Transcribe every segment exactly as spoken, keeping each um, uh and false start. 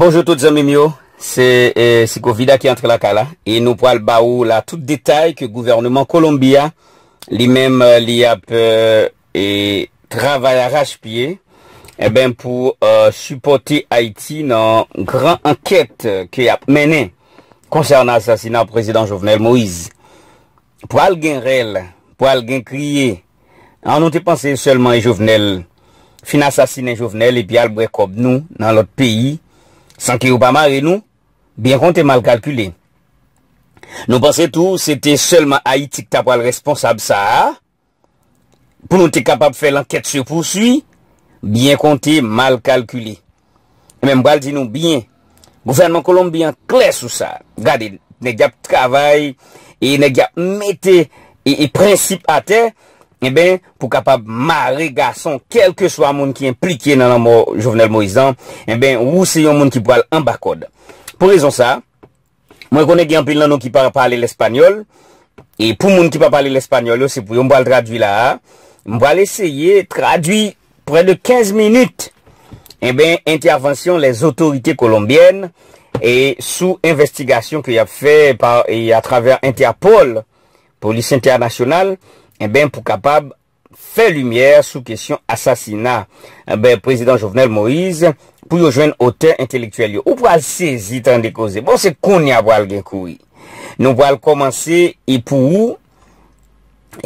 Bonjou tout zanmi m yo, se eh, Sikovida ki antre lakay la e nou pral ba ou la tout detay ke gouvènman Kolonbi a li menm eh, li ap eh, eh, travay arachpye enben pou eh, sipòte Ayiti nan gran ankèt ke y ap mennen konsènan asasina prezidan Jovenel Moïse. Pral gen rèl, pral gen kriye. An nou te panse sèlman e Jovenel fin asasinen Jovenel epi al bwè kòb nou nan lòt peyi san ke yo pa mare nou, byen konte mal kalkile. Nou panse tou se te sèlman Ayiti ki ta pral responsab sa a pou nou te kapab fè lankèt se pouswi, byen konte mal kalkile. Enben m pral di nou byen, gouvènman Kolonbi an klè sou sa. Gade, nèg y ap travay e nèg y ap mete e, e prensip atè enben pou kapab mare gason kèlkeswa moun ki enplike nan lanmò Jovenel Moïse an, enben ou se yon moun ki pral anba kòd. Pou rezon sa, mwen konnen gen anpil nan nou ki pa pale lespanyòl e pou moun ki pa pale lespanyòl yo se pou yo m pral tradui la a. M pral eseye tradui prè de kenz minit enben entèvansyon lèzotorite kolonbyèn e sou envestigasyon ke y ap fè pa e atravè Entèpòl, polis entènasyonal, enben pou kapab fè limyè sou kesyon asasina enben prezidan Jovenel Moïse pou yo jwenn otè entelektyèl yo. Ou pral sezi tande koze. Bon, se kounye a pral gen kouri. Nou pral kòmanse e pou ou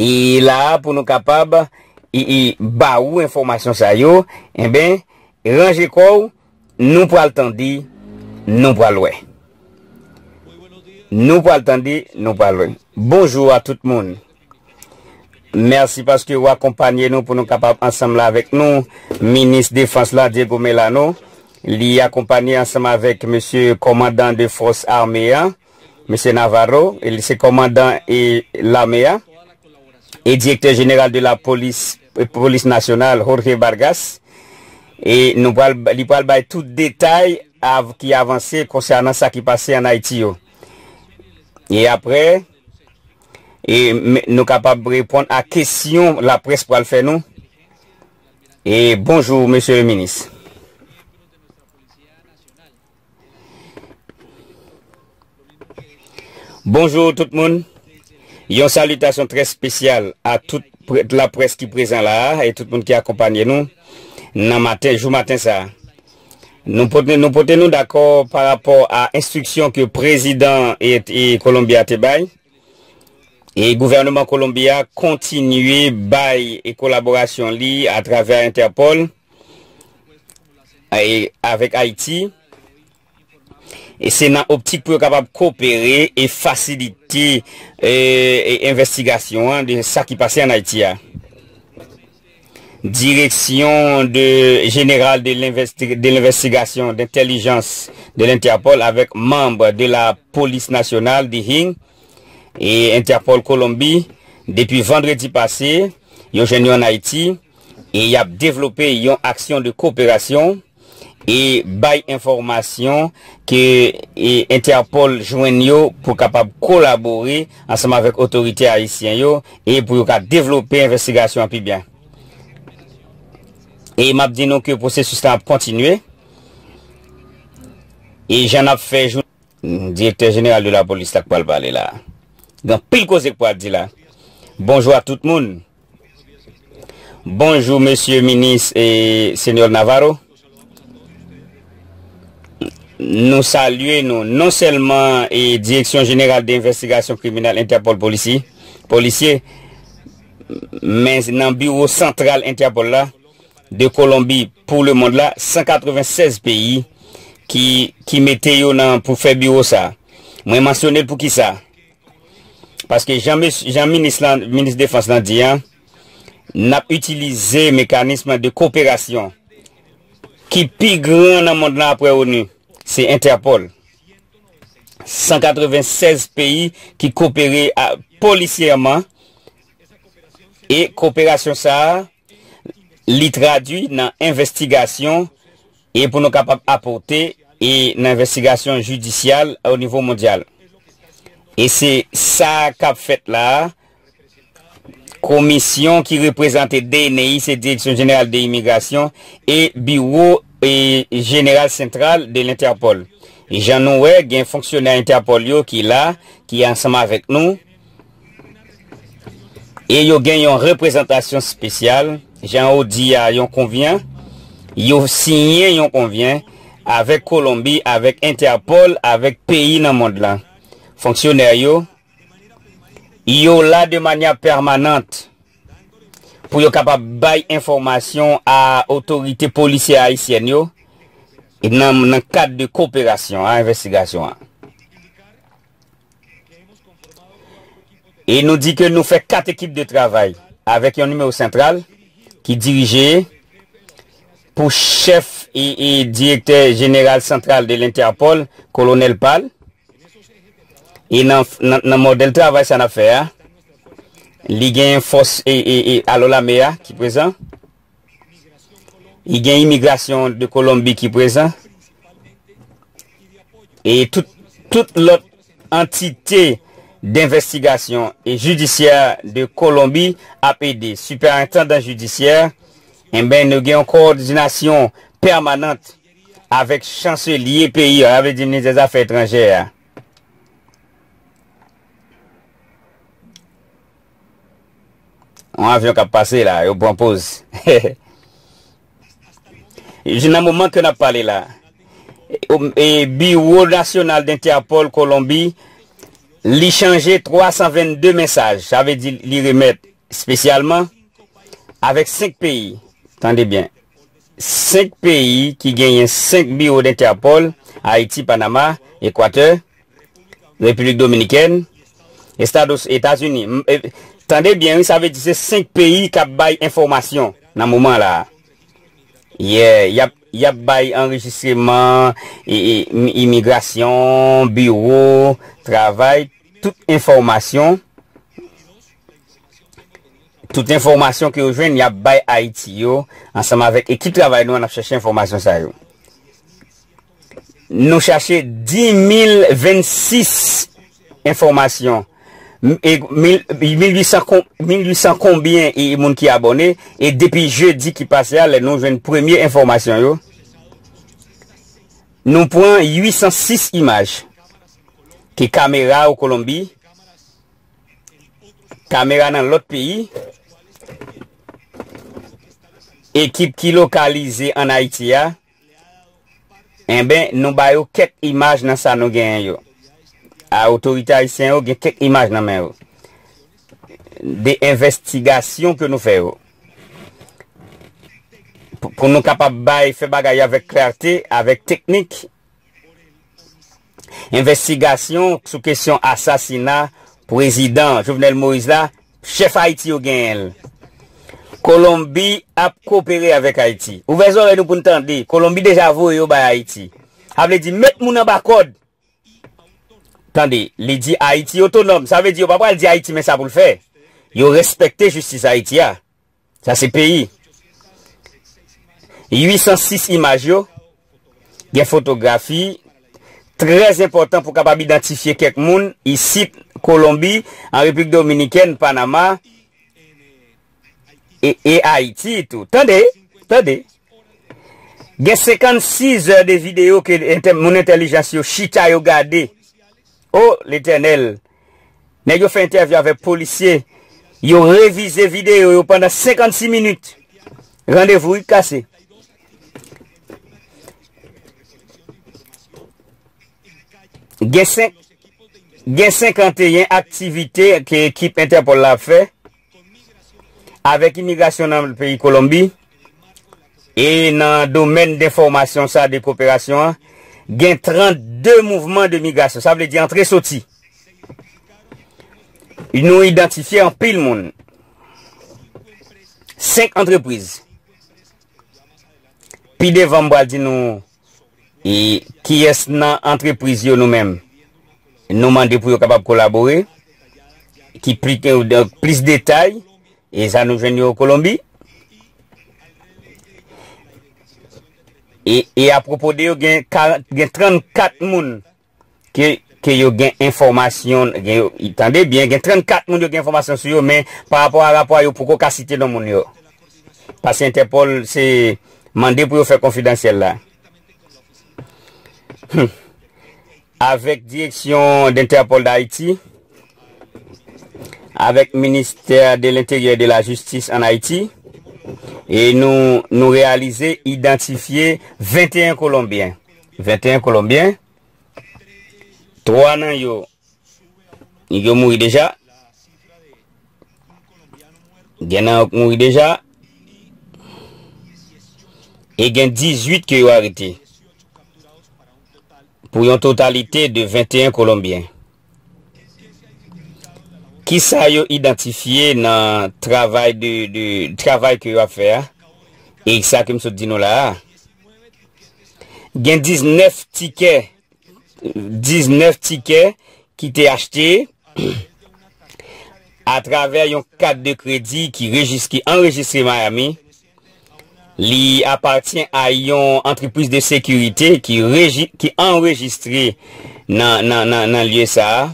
e la a pou nou kapab e, e ba ou enfòmasyon sa yo, enben ranje kò w, nou pral tande, nou pral wè. Nou pral tande, nou pral wè. Bonjou a tout moun. Mèsi paske w akonpanye nou pou nou kapab ansanm la avèk nou. Minis Defans la, Diego Melano, li akonpanye ansanm avèk mesye kòmandan de fòs ame a, mesye Navarro, e li se kòmandan e lame a, e direktè jeneral de la polis, polis nasyonal, Jorge Vargas, e nou pral, li pral bay tout detay av, ki avanse konsènan sa ki pase an Ayiti yo. E apre, e, m- nou kapab reponn a kesyon laprès pral fè nou. E bonjou, mesye le minis. Bonjou tout moun. Yon salitasyon trè espesyal a tout pre- laprès ki prezan la a e tout moun ki akonpanye nou nan maten, jou maten sa a. Nou pote, nou pote nou dakò pa rapò a enstriksyon ke prezidan e, e Kolonbi a te bay. E gouvènman Kolonbi a kontinye bay e kolaborasyon li atravè Entèpòl e avèk Ayiti. E se nan optik pou yo kapab kopere e fasilite e, e envestigasyon an de sa ki pase an Ayiti a. Direction de, Générale de l'Investi- de l'Investigation d'Intelligence de l'Interpol avèk manm de la Polis Nasyonal, D I N G, e Entèpòl Kolonbi, depi vandredi pase, yo jwenn yo an Ayiti, e y ap devlope yon aksyon de koperasyon e bay enfòmasyon ke e Entèpòl jwenn yo pou kapab kolabore ansanm avèk otorite ayisyen yo e pou yo ka devlope envestigasyon an pi byen. E m ap di nou ke pwosesis la ap kontinye. E jan n ap fè jou, direktè jeneral de lapolis la k pral pale la. Gen anpil koze k pral di la. Bonjou a tout moun. Bonjou, mesye minis e senyò Navarro. Nou salye nou non sèlman e Direksyon Jeneral de Envestigasyon Kriminèl Entèpòl Polisi, Polisye, men nan biwo santral Entèpòl la de Kolonbi pou lemonn la, san katrevennsèz peyi ki, ki mete yo nan pou fè biwo sa. Mwen mansyone l poukisa? Paske jan, jan minis, lan, minis defans lan di a, n ap itilize mekanism de koperasyon ki pi gran nan mond lan apre ONU, se Entèpòl. San katrevennsèz peyi ki kopere polisyèman e koperasyon sa a, li tradui nan envestigasyon e pou nou kapab apòte e nan envestigasyon jidisyal o nivo mondyal. E se sa k ap fèt la a. Komisyon ki reprezante D N I, se Direksyon Jeneral de Imigrasyon e Biwo e, Jeneral Santral de l'Interpol. Jan nou wè, gen fonksyonè Interpol yo ki la, ki ansanm avèk nou, e yo gen yon reprezantasyon espesyal, jan ou di a, yon konvyan, yo siyen yon konvyan avèk Kolonbi, avèk Interpol, avèk peyi nan mond lan. Fonksyonè yo, yo la de manyè pèmanant pou yo kapab bay enfòmasyon a otorite polisyè ayisyèn yo nan, nan kad de koperasyon a envestigasyon an. E nou di ke nou fè kat ekip de travay avèk yon nimewo santral ki dirije pou chèf e, e direktè jeneral santral de l'Interpol, Kolonèl Pal. E nan, nan, nan modèl travay sa n ap fè a, li gen fòs e, e, e alo lame a ki prezan. Li gen imigrasyon de Kolonbi ki prezan. E tout, tout lòt antite denvestigasyon e jidisyè de Kolonbi ap ede. Sipèentandan jidisyè, enben, nou gen yon kowòdinasyon pèmanant avèk chanselye peyi a, sa vle di ministè zafè etranjè a. Yon avyon k ap pase la, yo pran poz. Nan moman ke n ap pale la, e, e, Biwo Nasyonal de Interpol Kolonbi, li chanje twa san vennde mesaj. Sa vle di li remèt espesyalman avèk senk peyi. Tande byen. Senk peyi ki genyen senk biwo de Interpol, Ayiti, Panama, Ekwatè, Repiblik Dominikèn, Estados, Etazini. M, e, tande byen, wi, sa vle di se senk peyi k ap bay enfòmasyon nan moman la a. Yeah, y ap, y ap bay anrejistreman, e, e, im-, imigrasyon, biwo, travay, tout enfòmasyon, tout enfòmasyon ke yo jwenn, y ap bay Ayiti yo, ansanm avèk ekip travay nou an, n ap chèche enfòmasyon sa yo. Nou chache dis mil vennsis enfòmasyon. M, e, mil, mil uit san kon-, mil uit san konbyen e, e moun ki abòne, e depi jedi ki pase a, lè nou jwenn premye enfòmasyon yo, nou pran uit san sis imaj ke kamera o Kolonbi, kamera nan lòt peyi, ekip ki lokalize ann Ayiti a, enben, nou ba yo kèk imaj nan sa nou genyen yo. A otorite ayisyen yo gen kèk imaj nan men yo. De envestigasyon ke nou fè yo. Pou, pou nou kapab bay, fè bagay avèk klète, avèk teknik, envestigasyon sou kesyon asasina prezidan Jovenel Moïse la, chèf Ayiti yo genyen l. Kolonbi ap kopere avèk Ayiti. Ouvè zòrèy nou pou n tande. Kolonbi deja voye yo bay Ayiti. Sa vle di met moun anba kòd. Tande, li di Ayiti otonòm. Sa vle di yo pa pral di Ayiti men sa pou l fè. Yo respekte jistis Ayiti a. Sa se peyi. Uit san sis imaj yo, gen fotografi, trè enpòtan pou kapab idantifye kèk moun isit, Kolonbi, an Repiblik Dominikèn, Panama, e, e Ayiti tou. Tande, tande. Gen senkannsis è de videyo ke entè-, moun entèlijans yo chita yo gade. O Letènèl! Nèg yo fè entèvyou avèk polisye. Yo revize videyo yo pandan senkannsis minit. Randevou wi kase. Gen senk, gen senkanteyen aktivite ke ekip Entèpòl la ap fè avèk imigrasyon nan peyi Kolonbi. E nan domèn denfòmasyon sa, de koperasyon an, gen trannde mouvman de migrasyon. Sa vle di antre soti. Nou idantifye anpil moun. Senk antrepriz. Pi devan, m pral di nou, e, kiyès nan antrepriz yo nou menm nou mande pou yo kapab kolabore, ki pli, plis detay, e sa nou jwenn yo Kolonbi. E, e apwopo de yo, gen karant, gen trannkat moun ke, ke yo gen enfòmasyon, gen yo, tande byen, gen trannkat moun yo gen enfòmasyon sou yo, men pa rapò a rapò a yo poko ka site non moun yo. Paske Entèpòl se mande pou yo fè konfidansyèl la. Hmm. Avèk direksyon d'Interpol d'Haïti, avèk ministè de l'Intérieur et de la Justice en Haïti, e nou, nou reyalize idantifye venteyen Kolonbyen. Venteyen Kolonbyen, twa nan yo, yo mouri deja. Gen nan yo k mouri deja. E gen dizuit ke yo arete. Pou yon totalite de venteyen Kolonbyen. Kisa yo idantifye nan travay de, de, travay ke yo ap fè a? E sa ke m sot di nou la a. Gen diznèf tikè, diznèf tikè ki te achte atravè yon kat de kredi ki rejis-, ki anrejistre Miami. Li apatyen a yon antrepriz de sekirite ki reji-, ki anrejistre nan, nan, nan, nan lye sa a.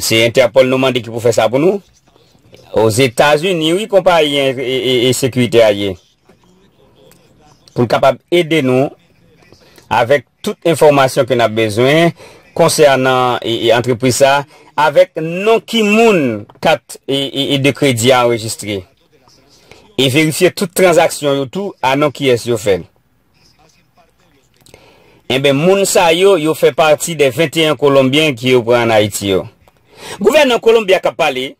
Se Interpol nou mande ki pou fè sa pou nou. Ozetazini, wi, konpayi e, e, e, e sekirite a ye. Pou l kapab ede nou avèk tout enfòmasyon ke n ap bezwen konsènan, e, e, antrepriz sa, avèk non ki moun kat, e, e, e, de kredi a anrejistre. E verifye tout tranzaksyon yo tou, a non kiyès yo fè l. Enben, moun sa yo, yo fè pati de venteyen Kolonbyen ki yo pran ann Ayiti yo. Gouvènman Kolonbi a k ap pale,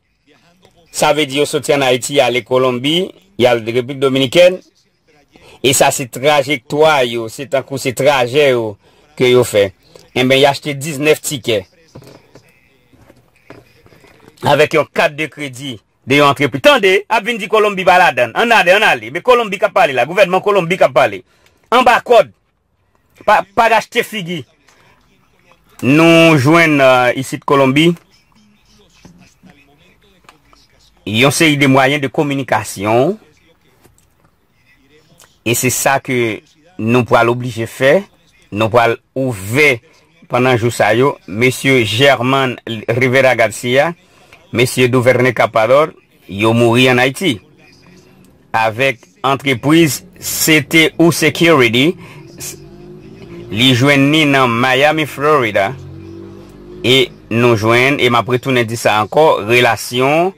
sa vle di yo soti ann Ayiti, y ale Kolonbi, y al Repiblik Dominikèn, e sa se trajektwa yo, se tankou se trajè yo ke yo fè. Enben, y achte diznèf tikè avèk yon kat de kredi de yon antrepriz. Tande, ap vin di Kolonbi pa ladan l. Ann ale, ann ale. Men Kolonbi k ap pale la, gouvènman Kolonbi k ap pale. Anba kòd. Pa, pa rachte figi. Nou jwenn, euh, isit Kolonbi, yon seri de mwayen de kominikasyon. E se sa ke nou pral oblije fè. Nou pral ouvè pandan jou sa yo. Mesye German Rivera Garcia, mesye Duvernay Capador, yo mouri ann Ayiti. Avèk antrepriz C T U Security, s-, li jwenn ni nan Miami, Florida. E nou jwenn, e m ap retounen di sa ankò, relasyon,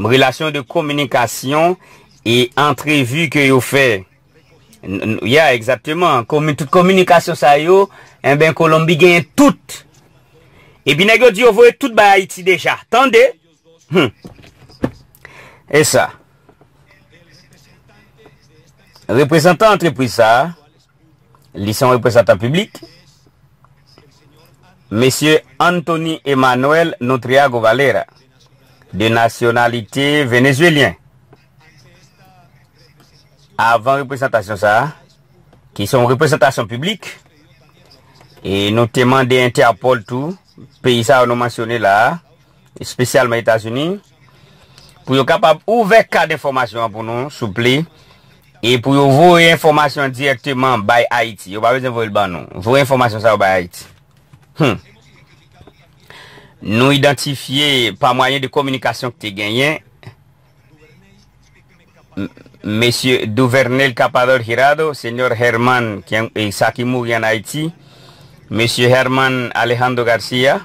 relasyon de kominikasyon e antrevi ke yo fè. N-, n-, ya, egzakteman. Komi-, tout kominikasyon sa yo, enben, Kolonbi genyen tout. Epi nèg yo di yo voye tout bay Ayiti deja. Tande? Hmm. E sa. Reprezantan antrepriz sa a, li se yon reprezantan piblik, Mesye Anthony Emmanuel Nutriago Valera, de nasyonalite venezuelyen. Avan reprezantasyon sa a, ki se yon reprezantasyon piblik, e nou te mande Interpol tou, peyi sa yo nou mansyone la a, espesyalman Etazini, pou yo kapab ouvè kad enfòmasyon an pou nou, souple, e pou yo voye enfòmasyon an dirèkteman bay Ayiti. Yo pa bezwen voye l ban nou. Voye enfòmasyon sa yo bay Ayiti. Hmm. Nou idantifye pa mwayen de kominikasyon ki te genyen, M-, Mesye Duvernay Capador Hirado, Señor Herman, ki, e, sa ki mouri ann Ayiti, Mesye Herman Alejandro Garcia,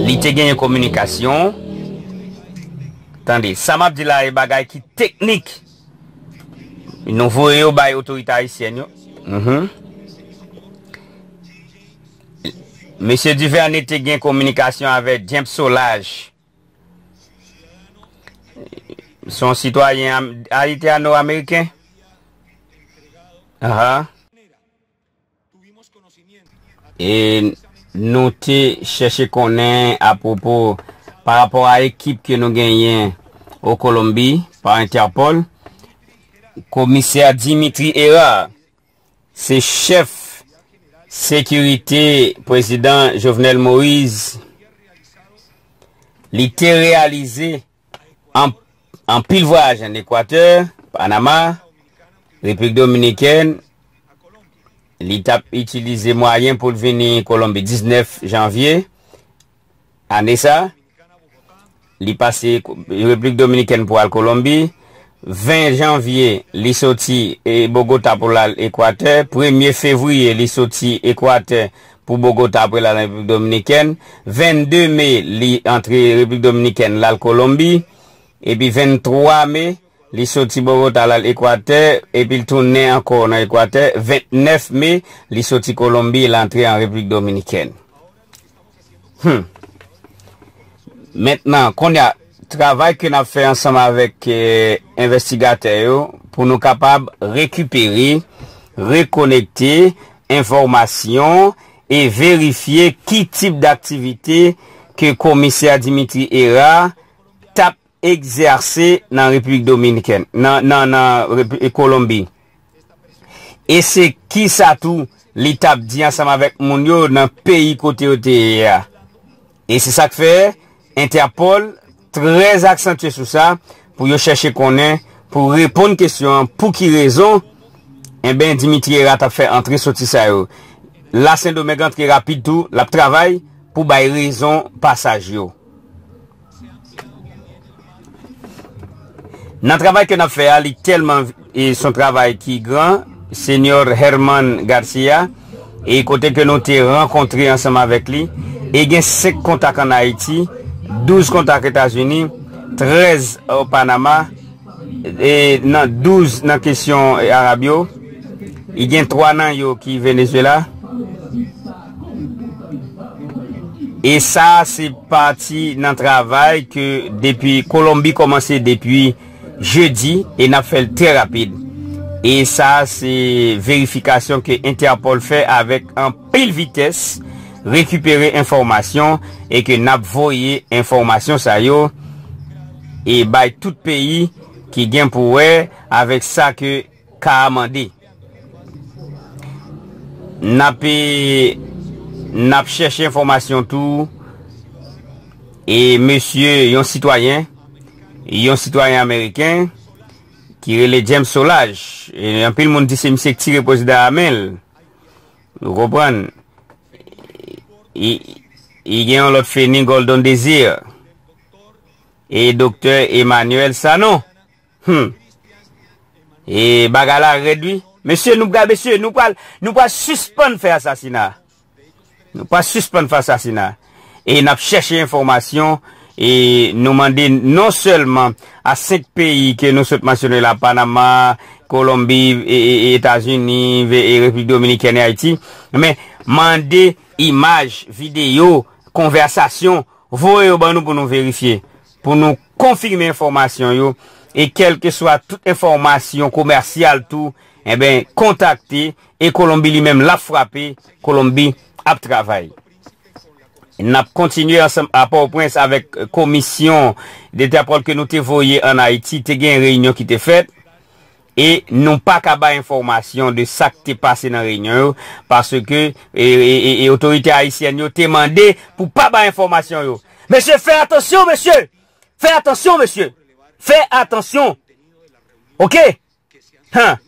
li te genyen kominikasyon. Tande, sa m ap di la e bagay ki teknik. Nou voye yo bay otorite ayisyèn yo. Mhm. Mesye Duvernay te gen kominikasyon avèk James Solages. Se yon sitwayen am-, ayitiyano-ameriken. Aha. E nou te chèche konnen apwopo, pa rapò a ekip ke nou genyen o Kolonbi, pa Interpol, komisè Dimitri Hérard. Se chèf sekirite prezidan Jovenel Moïse. Li te reyalize an, anpil vwayaj ann Ekwatè, Panama, Repiblik Dominikèn. Li t ap itilize mwayen pou l vini Kolonbi diznèf janvye. Ane sa, li pase Ko-, Repiblik Dominikèn pou al Kolonbi, Ven janvye, li soti, e, Bogota pou l al Ekwatè. Premye fevriye, li soti Ekwatè pou Bogota pou l al Repiblik Dominikèn. Vennde me, li antre Repiblik Dominikèn, l al Kolonbi. Epi venntwa me, li soti Bogota, l al Ekwatè. Epi l tounen ankò nan Ekwatè. Vennèf me, li soti Kolonbi, l antre an Repiblik Dominikèn. Hmm. Mentnan, kounye a, travay ke n ap fè ansanm avèk, eh, envestigatè yo pou nou kapab rekipere, rekonekte enfòmasyon e verifye ki tip daktivite ke komisè Dimitri Herard t ap egzèse nan Repiblik Dominikèn, nan, nan, nan Repi-, Kolonbi. E se kisa tou li t ap di ansanm avèk moun yo nan peyi kote yo te ye a. E se sa k fè Entèpòl trè aksantye sou sa pou yo chèche konnen, pou reponn kesyon an, pou ki rezon, enben, Dimitri Herard t ap fè antre soti sa yo. La Sendomeng antre rapid tou, l ap travay pou bay rezon pasaj yo. Nan travay ke n ap fè a, li tèlman, e, se yon travay ki gran, Señor Herman Garcia, e kote ke nou te rankontre ansanm avèk li, e gen senk kontak ann Ayiti, douz kontak Etazini, trèz o Panama, e nan douz nan kesyon, e, Arab yo, e gen twa nan yo ki Venezuela. E sa se pati nan travay ke depi Kolonbi kòmanse depi jedi e n ap fè l trè rapid. E sa se verifikasyon ke Entèpòl fè avèk anpil vitès, rekipere enfòmasyon e ke n ap voye enfòmasyon sa yo e bay tout peyi ki gen pou wè avèk sa ke ka a mande. N ap, e, n ap chèche enfòmasyon tou. E mesye, yon sitwayen, yon sitwayen ameriken ki rele James Solages. E anpil moun di se misye ki tire prezidan a men l. Ou konprann? E, e gen yon lòt Feni Golden Desir. E doktè Emmanuel Sanon. Hmm. E bagay la rèd wi. Mesye, nou pral, mesye, nou pral, nou pral sispann fè asasina. Nou pral sispann fè asasina. E n ap chèche enfòmasyon. E nou mande non sèlman a senk peyi ke nou sot mansyone la, Panama, Kolonbi, e, e, e Etazini, ve- e Repiblik Dominikèn e Ayiti, men mande imaj, videyo, konvèsasyon, voye yo ban nou pou nou verifye, pou nou konfime enfòmasyon yo, e kèlkeswa tout enfòmasyon komèsyal tou, enben, kontakte, e Kolonbi li menm l ap frape, Kolonbi ap travay. N ap kontinye ansanm a Pòtoprens avèk komisyon Entèpòl ke nou te voye ann Ayiti, te gen reyinyon ki te fèt, e nou pa ka bay enfòmasyon de sa k te pase nan reyinyon yo, paske, e, e, e, e otorite ayisyèn yo te mande pou pa bay enfòmasyon yo. Mesye, fè atansyon, mesye! Fè atansyon, mesye! Fè atansyon! Oke? Han!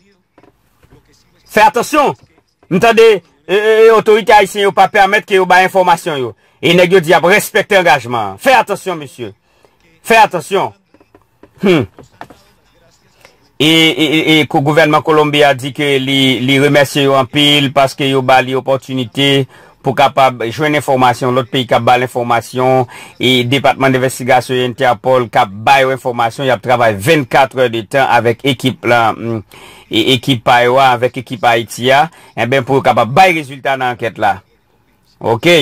Fè atansyon! M tande, e, e, e, otorite ayisyen yo pa pèmèt ke yo bay enfòmasyon yo. E nèg yo di y ap respekte angajman an. Fè atansyon, mesye. Fè atansyon. Hmm. E, e, e, e ko- gouvènman Kolonbi a di ke li, li remèsye yo anpil paske yo ba li opòtinite pou kapab jwenn enfòmasyon, lòt peyi k ap ba l enfòmasyon, e Depatman Envestigasyon Entèpòl k ap ba yo enfòmasyon, y ap travay vennkat è de tan avèk ekip la, mm, e ekip pa yo a, avèk ekip Ayiti a, enben, pou yo kapab bay rezilta nan ankèt la. Oke?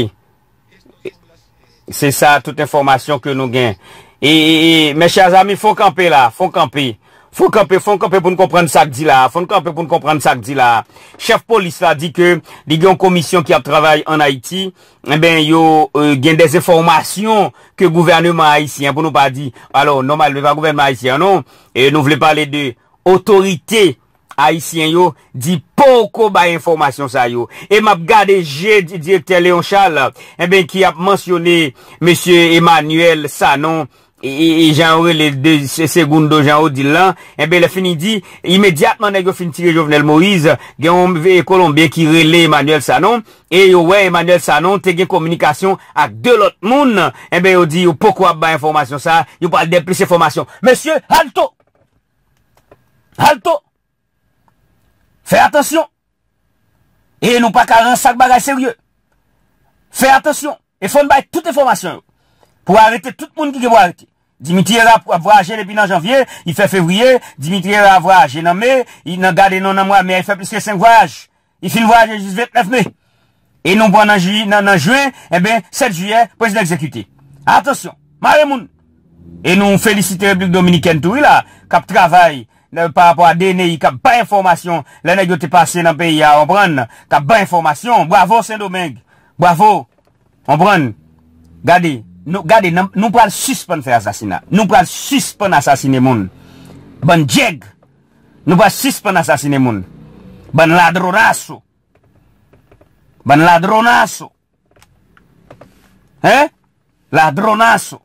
Se sa tout enfòmasyon ke nou gen. E, e, e, mes chers amis, fò n kanpe la, fò n kanpe. Fò n kanpe, fò n kanpe pou n konprann sa k di la, fò n kanpe pou n konprann sa k di la. Chèf polis la di ke li gen yon komisyon ki ap travay ann Ayiti. Enben, yo, e, gen de enfòmasyon ke gouvèneman ayisyen, pou nou pa di, alò, nòmal, men pa gouvènman ayisyen an, non. E nou vle pale de otorite ayisyen yo di poko bay enfòmasyon sa yo. E m ap gade je di- direktè Léon Charles, enben, ki ap mansyone mesye Emmanuel Sanon, e, e, e jan yo rele de se- Segundo, jan yo di l lan, enben, lè fini di, imedyatman nèg yo fin tire Jovenel Moïse, gen yon ve- Kolonbyen ki rele Emmanuel Sanon, e yo wè Emmanuel Sanon te gen kominikasyon ak de lòt moun, enben, yo di yo poko ap bay enfòmasyon sa, yo pral dèyè plis enfòmasyon. Mesye, halto! Halte! Fè atansyon! E nou pa ka ranse ak bagay serye. Fè atansyon. E fò n bay tout enfòmasyon yo. Pou arete tout moun ki gen pou arete. Dimitri Herard ap vwayaje depi nan janvye, li fè fevriye. Dimitri Herard ap vwayaje nan me, li nan gade non nan mwa me a, li fè plis ke senk vwayaj. Li fin vwayaje jis vennèf me. E nou pran nan jiyè, nan, nan jen, enben, sèt jiyè, prezidan egzekite. Atansyon, mare moun. E nou felisite Repiblik Dominikèn tou, wi la, k ap travay nan, pa rapò a D N I, k ap bay enfòmasyon, lè nèg yo te pase nan peyi a, w konprann, k ap bay enfòmasyon. Bwavo Sendomeng. Bwavo. Konprann? Gade, nou, gade, nan, nou pral sispann fè asasina. Nou pral sispann asasine moun. Bann djèg. Nou pral sispann asasine moun. Bann ladronaso. Bann ladronaso. Hein? Ladronaso.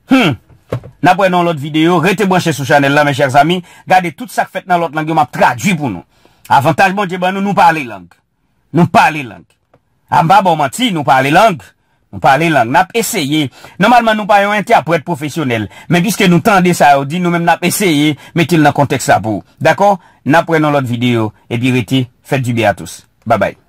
Hmm. N ap wè nan lòt videyo. Rete branche sou chanèl la, mes chers amis. Gade tout sa k fèt nan lòt lang yo, m ap tradui pou nou. Avantaj Bondye ban nou, nou pale lang. Nou pale lang. A m pa ba w manti, nou pale lang. Nou pale lang. N ap eseye. Nòmalman, nou pa yon entèprèt pwofesyonèl. Men piske nou tande sa yo di, nou menm n ap eseye mete l nan kontèks la pou ou. Dakò? N ap wè nan lòt videyo. Epi rete, faites du bien à tous. Babay.